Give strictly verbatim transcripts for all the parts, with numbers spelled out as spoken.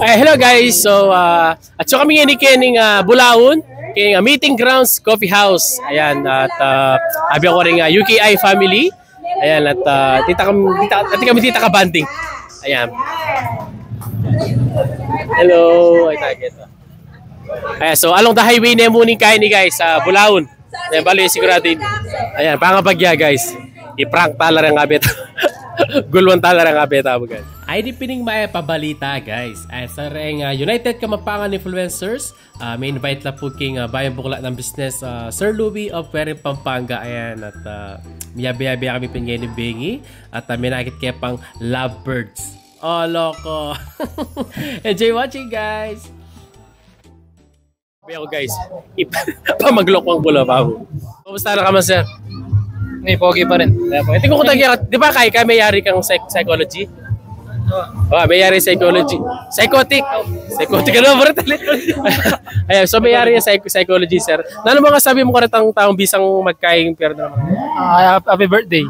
Ay, hello guys. So, ah, at so kami ngeni keng, ah, Bulaon, keng, ah, Meeting Grounds Coffee House. Ayan, at, ah, abi ku ring, ah, U K I family. Ayan, at, ah, tita kami, tita, at kami tita kabanding. Ayan. Hello, ay, target. Ayan, so along the highway ne mu ning kayi ni guys, sa Bulaon. Ayan, bale, sigurado ini. Ayan, pangabagya, guys. I-prank tala reng abet. Gulwan tala reng abet, guys. Ay, di pin ing mapabalita, guys. Ay, sa reng, ah, United Kapampangan Influencers, ah, mi-invite la pu king, ah, Bayung Buklat ng Business, ah, Sir Louie of Quirino, Pampanga. Ayan, at, ah, miyabe-yabe kami pin ngeni bengi. At, ah, minakit ke pang lovebirds. Oh, loko. Enjoy watching, guys. Sabi ako, guys, ip-, pamaglok ang bula pa ako. Kumusta na ka man, sir? Ni, pogi pa rin. Kaya po, tingnan ko tayo, di ba, kay, kay may yari kang psych-, psychology? Oh, may yari psychology. Psychotic. Psychotic, ano, bro? Ayan, so may yari yung psych-, psychology, sir. Nanu masabi mu karetang taung bisang magkaing pero naman? Ah, happy birthday.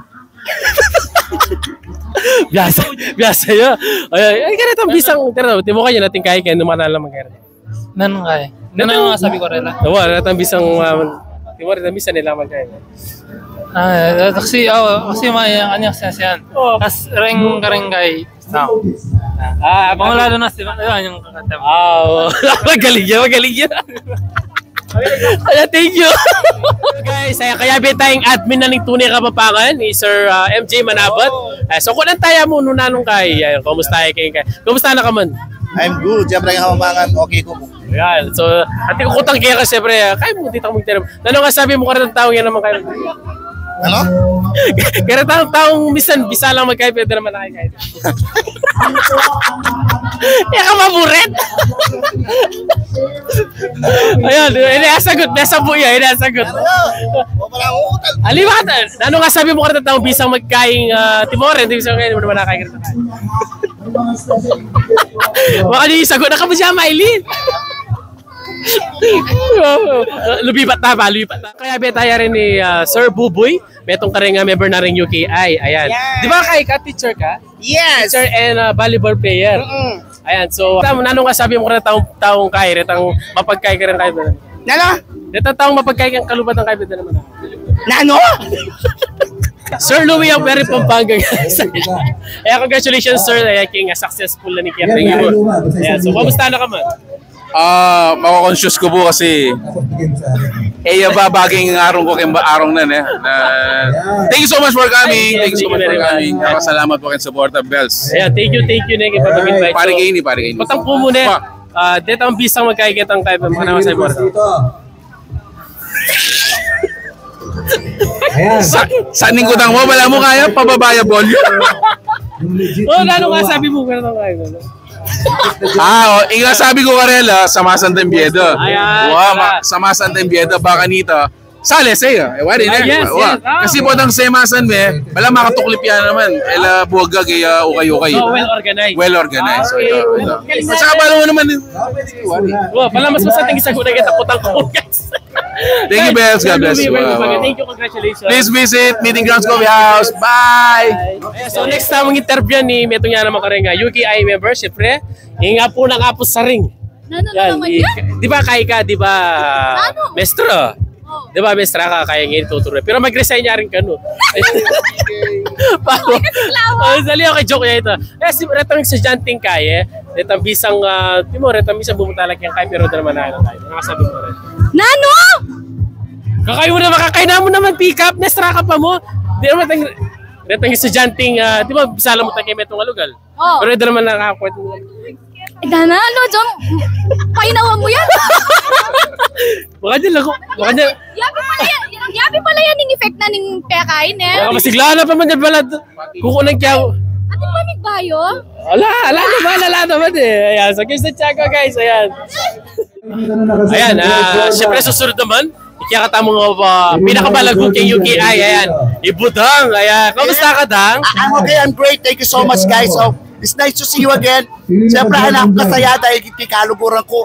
Biasa, biasa ya. Ay, ay, karetang bisang, tira, timukan niya natin kay, kaya naman alam ang karetang. Nanung kay? Nanung masabi ku rela? Wala, natang bisang, um, di mo rin, bisang nila magkaya. Ah, kasi, oh, kasi may, ano, kasi yan. Oh. Tas reng, kareng kay, no. Ah, mga lalo na, di ba? Ayun, yung kakanta mo. Ah, oo. Magaling yan, magaling yan. Kaya, thank you. Guys, ay, kaya bitayang admin na ning Tunay Kapampangan, ni Sir, ah, M J Manabot. Ah, so, kunan taya mu, nanu nanung kay, ay, kumusta kayu kay? Kumusta na ka man? I'm good. Siyempre, Kapampangan, okay ku. Yan. So, ati ku kutang kaya ka, siyempre, ah, kaya mu, di tayo magtanong. Nanu masabi mu karetang taung yan naman kay? Ano? Karetang taung misan, bisa lang magkay, pwede naman na kay. Kaya ka maburet? Ayun, ini asagot, nasa buya, ini asagot. Ano? O, pala, o, tal- Aliwatan, nanu masabi mu karetang taung bisang magkaing, ah, Timor, hindi bisang kaing, hindi naman nakakaing. Baka di sagot na ka pa siya, Miley. Lumipat na ba? Lumipat na. Kaya beta ya rin ni, ah, Sir Buboy. Metung kareng, ah, member na ring U K I. Ayan. Yes. Di ba kay ka, teacher ka? Yes. Teacher and, ah, volleyball player. Mm-mm. Ayan. So, tam-, nanu masabi mu karetang taung, taung kay, retang mapagkay kareng kay. Nanu? Retang taung mapagkay kareng kalubatan kay, beta naman. Nanu? Sir Louie of Quirino, Pampanga, guys. Ayan, congratulations, sir. Ayan, king, ah, successful na ni Kaya. Thank you po. Ayan, so, kumusta na ka man? Ah, mako-conscious ku po kasi, eh, ya ba, bagay ng arong ku, kaya ba arong na, eh. Na, thank you so much for coming. Thank you so much for coming. Salamat po kay suporta, Bells. Ayan, thank you, thank you, Nick. Pare Kini, pare Kini. Patang po muna. Pa. Ah, detang bisang magkay, ketang kay, mga naman sa iba. Ayan. Sa, sa ningkutang mo, wala mu kaya, pababa ya volume. Oh, nanu masabi mu karetang kay? Ah, o, ing masabi ku karela, sama santang biyeda. Ayan, wa, wala. Ma-, sama santang biyeda, baka nita. Sale, sale. Eh, wari na. Ah, yes, wa. Yes. Ah, kasi okay. Potang semasan me, wala makatuklip ya naman. Ela buwaga kaya ukay-ukay. Oh, well organized. Well organized. Ah, okay. So, ito, ito. Galing na. Saka pala mo naman, eh. Wa, pala mas masating isagot na kita, putang ko, guys. Thank you, Bells. God bless you. Thank you, congratulations. Please visit Meeting Grounds Coffee House. Bye. Ayan, so next time, ang interview ni, metung ya naman kareng, ah, U K I member, siyempre. Ing apu nang apu sa ring. Nanu naman yan? Di ba, kay ka, di ba, mestra? Oh. Di ba, mestra ka, kaya ngeni tuturo. Pero mag-resign ya rin kanu. Paano? Oh, sali, okay, joke ya ita. Eh, si, retang estudyanteng kaya, eh. Retang bisang, ah, di mo, retang bisang bumuta lagi kaya, pero naman na kaya. Nanu masabi mu rin? Nanu? Kakay mu na, makakay na mu naman pick up, nestra ka pa mu. Di naman tang-, retang estudyanteng, ah, di ba, bisa lang mu tayo kay metung alugal. Oh. Pero di naman nakakwet mu. Eh, nanu, Jong, painawa mu yan. Baka dyan lang, baka dyan. Yabi pala yan, yabi pala yan ing effect na ning pekain, eh. Baka masigla na pa man dyan, balad. Kukunan kaya. Ate, pamigbayo? Ala, ala naman, ala naman eh. Ayan, so, kay Santiago, guys, ayan. Ayan, ah, siyempre, susunod naman, ikakatamu nga, ah, pinakamalago keng U K I, ayan. Ibudang, ayan. Kamusta ka, Dang? I-, I'm okay, I'm great. Thank you so much, guys. So, it's nice to see you again. Siyempre, anak, kasaya dahil kay kaluguran ku.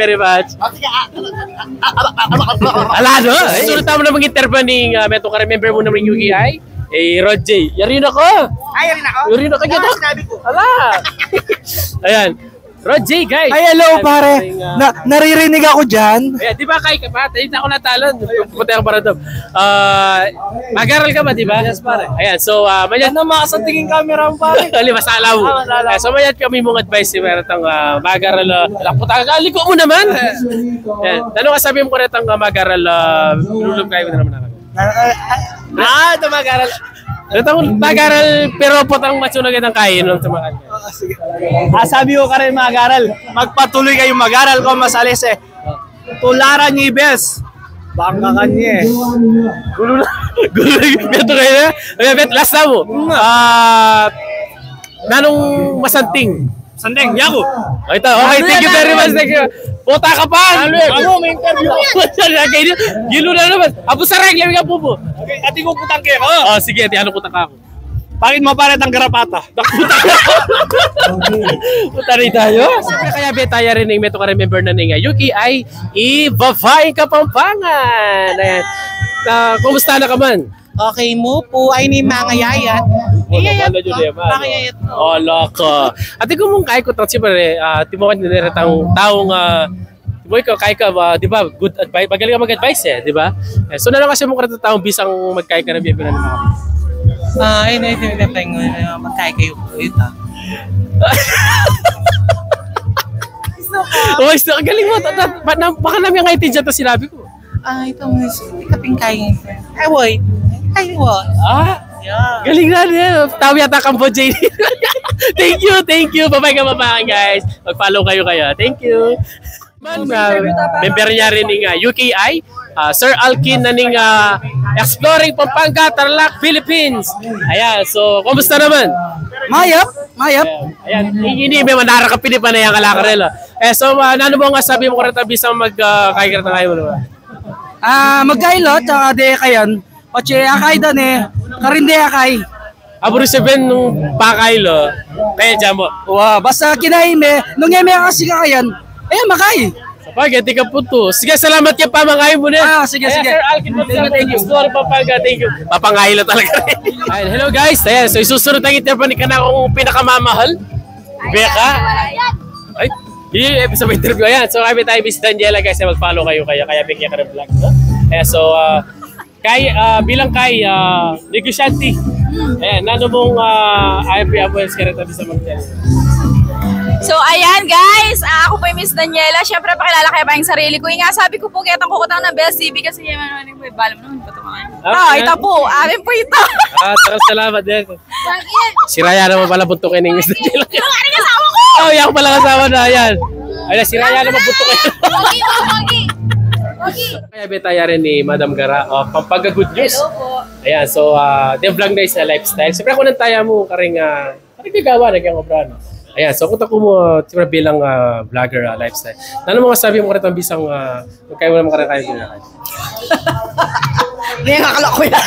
very much. Ala, no? Eh, susunod tamu namang interview ning, ah, metung ka ring member mu na ning U K I. Eh, Rod J. Yari na ko. Ay, yari na ko? Yari na ko, ah, sinabi ko. Ala. Ayan. Rod J, guys. Ay, hello, pare. Ayan, ah, na, naririnig ako dyan. Ayan, di ba, kay ka pa? Tayo na ako natalon. Puti ako para doon. Ah, mag-aral ka ba, di ba? Yes, pare. Ayan, so, ah, manyat. Ano, makasatingin camera mo, pare? Ali, masala mo. Ah, masala. Ayan, so, manyat kami mung advice, si meron tang, ah, mag-aral, ah, ala, puta ka, liko mu naman. Ayan, ano ka sabi mu kung retang, ah, mag-aral, ah, lulub kayo na naman ako? Ah, ah, ah. Ah, ito mag-aral. Ito mag-aral, pero potang matsunog itang kain, no, sa mga kanya. Ah, sige. Ah, sabi ko karin mag-aral, magpatuloy kayong mag-aral kung masalis eh. Tularan niyo, bes. Bangga kanya eh. Gulo na. Gulo na. Beto kayo na. Ayan, bet, last na mo. Ah, nanung masanting? Sandeng, yaku. Ay, ito. Okay, thank you very much. Thank you. Puta ka pa. Ano, may interview. Gilo na naman. Apo sa reg, lagi ka, pupo. Okay, ati ko putang kaya ko. Oh, sige, ati, ano putang ka ako? Bakit maparet ang garapata? Puta rin tayo. Siyempre, kaya be tayo rin yung meto ka remember na nga. Yuki ay i babaeng Kapampangan. Ayan. Ah, kumusta na ka man? Okay mu pu, ay ni mangayayat. Wala, iyayat wala ko. Yun, eh, mano. Mangayayat ko. Wala ka. Ati ko mung kay ko tang siyempre, ah, timukan nila retang taong, ah, boy ko, kay ka, ah, di ba, good advice, magaling ka mag-advise eh, di ba? Eh, so, na lang kasi mo retang taong bisang magkay ka na biya bilang mga. Ah, ay, na, ito, ito, ito, ito, magkay kayo po, ito. Oh, gusto, galing mo, ta-, ta-, ba-, na-, baka namin nga itindihan to sinabi ko. Ah, ito nga, hindi ka pingkay. Ay, boy. Ay, boy. Ah? Yeah. Galing na niya. Tao yata kang Bo J. Thank you, thank you. Bye-bye, kababayan, guys. Mag-follow kayo, kayo. Thank you. Man, ah, member niya rin ng, ah, U K I, ah, Sir Alkin na ning, ah, Exploring Pampanga, Tarlac, Philippines. Ayan, so, kumusta naman? Mayap, mayap. Ayan, ayan. Ini, may manara ka, pinipanayang ka lang, Karel, ah. Eh, so, ah, nanu mo nga sabi mo, kareta, bisang mag, ah, kay kareta kayo mo, di ba? Ah, magkailo, tsaka de kayan. Patse akay dan e, karin de akay. Aburi sabihin nung pakay lo, kaya dyan mo. Wa, basta kinain me, nung eme kasi kakayan, eh, makay. Sabagay, di ka puto. Sige, salamat kay pamangay mo na. Ah, sige, sige. Sir Alkin, thank you, thank you. Sorry, Pampanga, thank you. Papangay lo talaga. Ayan, hello guys. Ayan, so isusunod ang interview ni kanakong pinakamamahal. Becca. Ay, i-, sa interview. Ayan, so kami tayo, Miss Daniela, guys, mag-follow kayo, kaya, kaya bigyan ka ng vlog, no? Ayan, so, ah, Kay, ah, bilang kay, ah, negosyante. Hmm. Ayan, nanu mung, ah, I P M S kareta bisa magdala. So, ayan, guys. Ah, ako po yung Miss Daniela. Siyempre, pakilala kayo pa yung sarili ko. Yung nga, sabi ko po, kaya tang kukutang ng Best T V kasi yan, ano, ano, yung balo mo naman, bato ka nga. Ah, ah, ayan. Ito po. Amin po ito. Ah, tara, salamat din. Si Raya naman pala buntukin ni Miss Daniela. Yung ano yung asawa ko? Oh, yan pala asawa na, ayan. Ayan, si Raya naman buntukin. Wagi, wagi, wagi. Wagi. Kaya be tayo rin ni Madam Gara, oh, Pampanga Good News. Hello po. Ayan, so, ah, the vlog na is a lifestyle. Siyempre, ako nang taya mo, karing, ah, karing gagawa na kayang obra, no? Ayan, so, kung ako mo, siyempre, bilang, ah, vlogger, ah, lifestyle. Ano mo masabi mo karitang bisang, ah, kaya mo naman karitang kaya ginagawa? Ngayon, akala ko yan.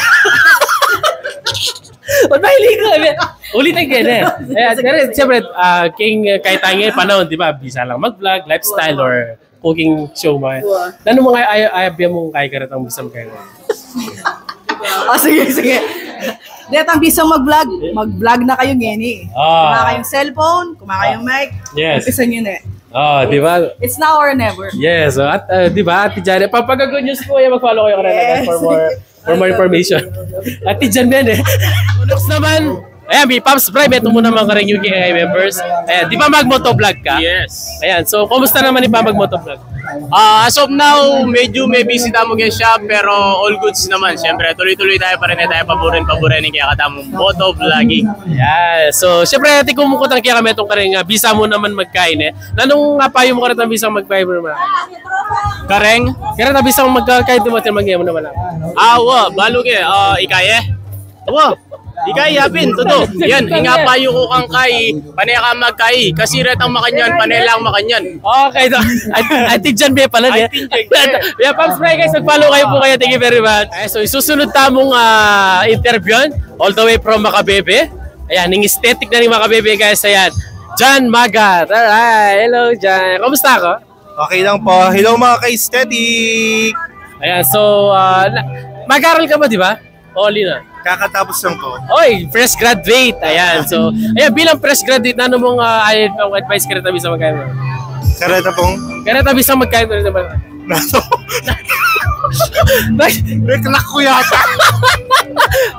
Ba't mahilig ko? Ulitin ko yan, eh. Ayan, pero, siyempre, ah, king, ah, kahit tayo ngayon, panahon, di ba, bisa lang mag-vlog, lifestyle, or cooking show, mga. Wow. Nanu mung ay, ay, ay, biya mung kay karetang bisang kay. Oh, sige, sige. Detang bisang mag-vlog, mag-vlog na kayo ngeni. Ah. Kumuha kayong cellphone, kumuha kayong mic. Yes. Umpisan nyo na eh. Oh, di ba? It's now or never. Yes, so at, uh, di ba, Ate Janet, Pampanga Good News po, yan, mag-follow kayo kanila, guys, for more, for more information. Ate Jan yan eh. Next naman, ayan, may Pops Bry, metung mu naman karing U K I members. Ayan, di ba mag-motovlog ka? Yes. Ayan, so, kumusta naman yung pamag-motovlog? Ah, as of now, medyo may busy tamu kaya siya, pero all goods naman. Siyempre, tuloy-tuloy tayo pa rin, eh, tayo paburin, paburin yung kaya katamung motovlogging. Yeah. So, siyempre, ati ku mukutang kaya kami itong kareng, ah, bisa mu naman magkain, eh. Nanung apayu mu karetang bisang magkain mu naman? Kareng? Karetang bisang magkain, di mo tinamang mu naman lang. Awa, balu ke, ah, ikaya. Awa, ikaya pin, tutu. Yan, ing apayu ku kang kai, pane ka magkai. Kasi retang makanyan, pane lang makanyan. Okay, so, I, I think dyan may pala niya. I think dyan may. Yeah, Pops Fry, guys, mag-follow kayo po kayo. Thank you very much. Eh, so, isusunod tamung, ah, interview, all the way from Macabebe. Ayan, ning aesthetic na ning Macabebe, guys. Ayan, John Magat. Alright, hello, John. Kamusta ka? Okay lang po. Hello, mga ka-aesthetic! Ayan, so, ah, na, mag-aral ka ba, di ba? O, ali na. Kakatapos lang po. Oy, fresh graduate. Ayan, so, ayan, bilang fresh graduate, nanu mung, ah, ay, pang advice karetang bisang magkain mu? Kareta pong? Karetang bisang magkain mu, di ba? Naso? May clock ku yata.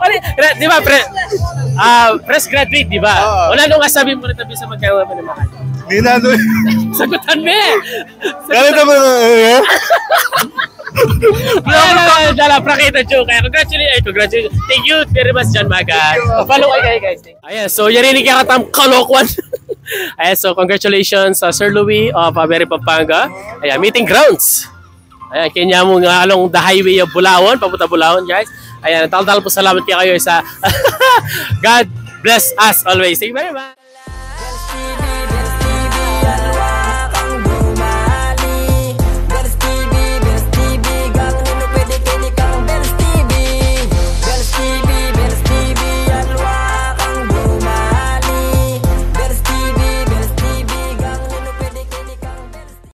Ano, gra-, di ba, pre-, ah, fresh graduate, di ba? Oo. Wala nung kasabi mu rin tabi sa magkano pa naman. Di na, ano. Sagutan me! Kareta pong, eh? Wala, wala, wala, wala, prakita, joke. Kaya congratulations, eh, congratulations. Thank you very much, John Magat. Thank you. Follow kayo, guys. Ayan, so, yari ini kaya katam kalokohan. Ayan, so, congratulations sa Sir Louis of, uh, Very Pampanga. Ayan, meeting grounds. Ayan, kanya mu nga along the highway of Bulawan, papunta Bulawan, guys. Ayan, tal-tal po salamat kaya kayo sa God bless us always. Thank you very much.